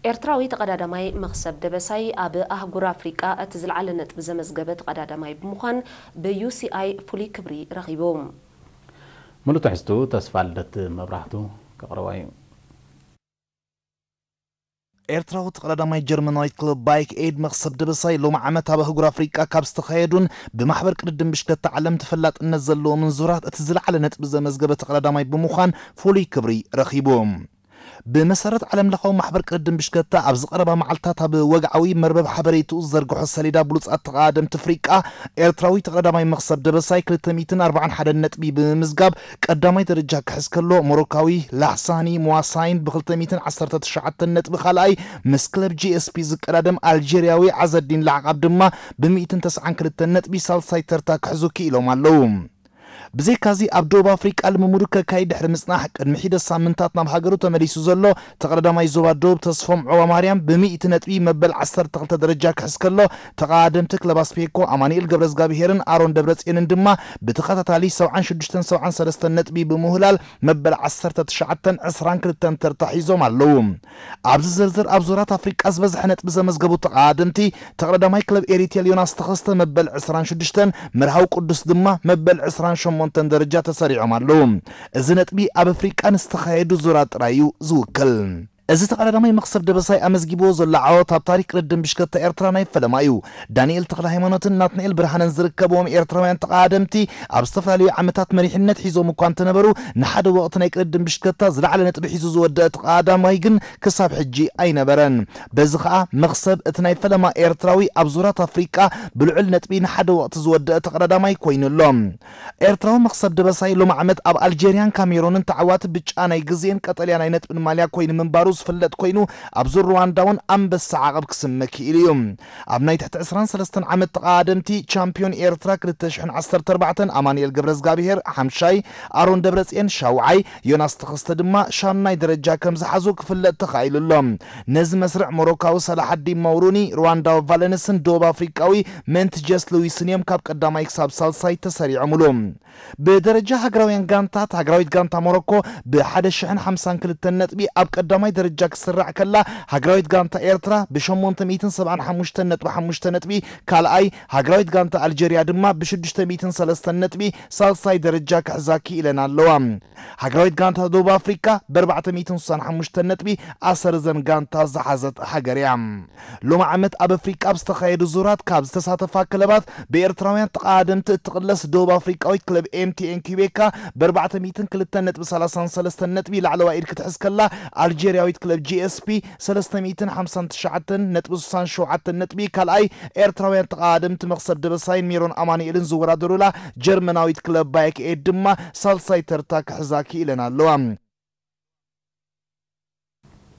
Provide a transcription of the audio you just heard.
ኤርትራዊ ተቐዳዳማይ መኽሰብ ደበሳይ ኣብ ኣህጉር ኣፍሪቃ እቲ ዝለዓለ ነጥቢ ዘመዝገበ ተቐዳዳማይ ብምዃን ብ ዩ ሲ ኣይ ፍሉይ ክብሪ ረኺቡ። ሙሉእ ትሕዝትኡ ተስፋ ልደት መብራህቱ ከቕርባ እዩ። ኤርትራዊ ተቐዳዳማይ ጀርመናዊት ክለብ ባይክ ኤድ መኽሰብ ደበሳይ ሎሚ ዓመት ኣብ ኣህጉር ኣፍሪቃ ካብ ዝተኻየዱን ብማሕበር ቅድድም ብሽክለታ ዓለም ተፈላጥነት ዘለዎምን ዙራት እቲ ዝለዓለ ነጥቢ ዘመዝገበ ተቐዳዳማይ ብምዃን ፍሉይ ክብሪ ረኺቡ። ብመሰረት ዓለም ለኻዊ ማሕበር ቅድድም ብሽክለታ ኣብዚ ቀረባ መዓልታት ኣብ ወግዓዊ መርበብ ሓበሬትኡ ዝዘርግሖ ሰሌዳ ብሉጻት ተቐዳደምቲ ኣፍሪቃ ኤርትራዊ ተቐዳዳማይ መኽሰብ ደበሳይ ክልተ ሚእትን ኣርባዓን ሓደን ነጥቢ ብምምዝጋብ ቀዳማይ ደረጃ ክሕዝ ከሎ ሞሮካዊ ላሕሳኒ ሙዋሳይን ብ ክልተ ሚእትን ዓሰርተ ትሽዓተን ነጥቢ ካልኣይ ምስ ክለብ ጂ ኤስ ፒ ዝቀዳደም ኣልጀርያዊ ዓዘዲን ላዕቓብ ድማ ብ ሚእትን ተስዓን ክልተን ነጥቢ ሳልሳይ ተርታ ክሕዙ ክኢሎም ኣለዉ። ብዘይካዚ ኣብ ደቡብ ኣፍሪቃ ልምምዱ ከካይድ ድሕሪ ምጽናሕ ቅድሚ ሒደት ሳምንታት ናብ ሃገሩ ተመሊሱ ዘሎ ተቐዳዳማይ ዞባ ደቡብ ተስፎም ዑባማርያም ብ ሚእቲ ነጥቢ መበል ዓሰርተ ክልተ ደረጃ ክሕዝ ከሎ ተቐዳደምቲ ክለብ ኣስፔኮ ኣማኑኤል ገብረዝጋብሄርን ኣሮን ደብረጽዮንን ድማ ብተኸታታሊ ሰብዓን ሽዱሽተን ሰብዓን ሰለስተን ነጥቢ ብምህላል መበል ዓሰርተ ትሽዓተን ዕስራን ክልተን ተርታ ሒዞም ኣለዉ። ኣብዚ ዝርዝር ኣብ ዙራት ኣፍሪቃ ዝበዝሐ ነጥቢ ዘመዝገቡ ተቐዳደምቲ ተቐዳዳማይ ክለብ ኤሪቴል ዮናስ ተኸስተ መበል ዕስራን ሽዱሽተን፣ መርሃዊ ቅዱስ ድማ መበል ዕስራን ሸሞንተን ደረጃ ተሰሪዖም ኣለዉ። እዚ ነጥቢ ኣብ ኣፍሪቃ ንዝተኻየዱ ዙራት ጥራይ እዩ ዝውክል። እዚ ተቐዳዳማይ መኽሰብ ደበሳይ ኣመዝጊብዎ ዘሎ ዓወት ኣብ ታሪክ ቅድድም ብሽክለታ ኤርትራ ናይ ፈለማ እዩ። ዳንኤል ተኽለሃይማኖትን ናትናኤል ብርሃነን ዝርከብዎም ኤርትራውያን ተቐዳደምቲ ኣብ ዝተፈላለዩ ዓመታት መሪሕነት ሒዞም እኳ እንተነበሩ ንሓደ ወቕቲ ናይ ቅድድም ብሽክለታ ዝለዓለ ነጥቢ ሒዙ ዝወደአ ተቐዳዳማይ ግን ክሳብ ሕጂ ኣይነበረን። በዚ ኸኣ መኽሰብ እቲ ናይ ፈለማ ኤርትራዊ ኣብ ዙራት ኣፍሪቃ ብልዑል ነጥቢ ንሓደ ወቕቲ ዝወደአ ተቐዳዳማይ ኮይኑ ኣሎ። ኤርትራዊ መኽሰብ ደበሳይ ሎሚ ዓመት ኣብ ኣልጀርያን ካሜሮንን ተዓዋቲ ብጫ ናይ ግዜን ቀጠልያ ናይ ነጥብን ማልያ ኮይኑ ምንባሩ ዝፍለጥ ኮይኑ ኣብዚ ሩዋንዳ እውን ኣንበሳ ዓቐብ ክስመ ክኢሉ እዩ። ኣብ ናይ ትሕቲ ዕስራን ሰለስተን ዓመት ተቐዳደምቲ ቻምፒዮን ኤርትራ ክልተ ሽሕን ዓሰርተ ኣርባዕተን ኣማኑኤል ገብረዝጋብሄር ሓምሻይ፣ ኣሮን ደብረጽዮን ሻውዓይ፣ ዮናስ ተኸስተ ድማ ሻምናይ ደረጃ ከም ዝሓዙ ክፍለጥ ተኻኢሉ ኣሎ። ነዚ መስርዕ ሞሮካዊ ሰላሓዲን ማውሩኒ፣ ሩዋንዳዊ ቫለንስን ደቡብ ኣፍሪቃዊ ሜንትጀስ ሉዊስን እዮም ካብ ቀዳማይ ክሳብ ሳልሳይ ተሰሪዖምሉ። ብደረጃ ሃገራውያን ጋንታት ሃገራዊት ጋንታ ሞሮኮ ብሓደ ሽሕን ሓምሳን ክልተን ነጥቢ ኣብ ቀዳማይ ደረጃ ክትስራዕ ከላ ሃገራዊት ጋንታ ኤርትራ ብሸሞንተ ሚእትን ሰብዓን ሓሙሽተን ነጥቢ ሓሙሽተ ነጥቢ ካልኣይ፣ ሃገራዊት ጋንታ ኣልጀርያ ድማ ብሽዱሽተ ሚእትን ሰለስተን ነጥቢ ሳልሳይ ደረጃ ክሕዛ ክኢለን ኣለዋ። ሃገራዊት ጋንታ ደቡብ ኣፍሪቃ ብኣርባዕተ ሚእትን ስሳን ሓሙሽተን ነጥቢ ኣሰር እዘን ጋንታ ዝሓዘት ሃገር እያ። ሎሚ ዓመት ኣብ ኣፍሪቃ ኣብ ዝተኻየዱ ዙራት ካብ ዝተሳተፋ ክለባት ብኤርትራውያን ተቐዳደምቲ እትቕለስ ደቡብ ኣፍሪቃዊት ክለብ ኤምቲኤን ኪቤካ ብኣርባዕተ ሚእትን ክልተን ነጥቢ ሰላሳን ሰለስተን ነጥቢ ላዕለዋይ ኢድ ክትሕዝ ከላ ኣልጀርያዊት ክለብ ጂ ኤስ ፒ ሰለስተ ሚእትን ሓምሳን ትሽዓተን ነጥቢ ስሳን ሸውዓተን ነጥቢ ካልኣይ ኤርትራውያን ተቐዳደምቲ መኽሰብ ደበሳይን ሜሮን ኣማኑኤልን ዝወዳደሩላ ጀርመናዊት ክለብ ባየክ ኤድ ድማ ሳልሳይ ተርታ ክሕዛ ክኢለን ኣለዋ።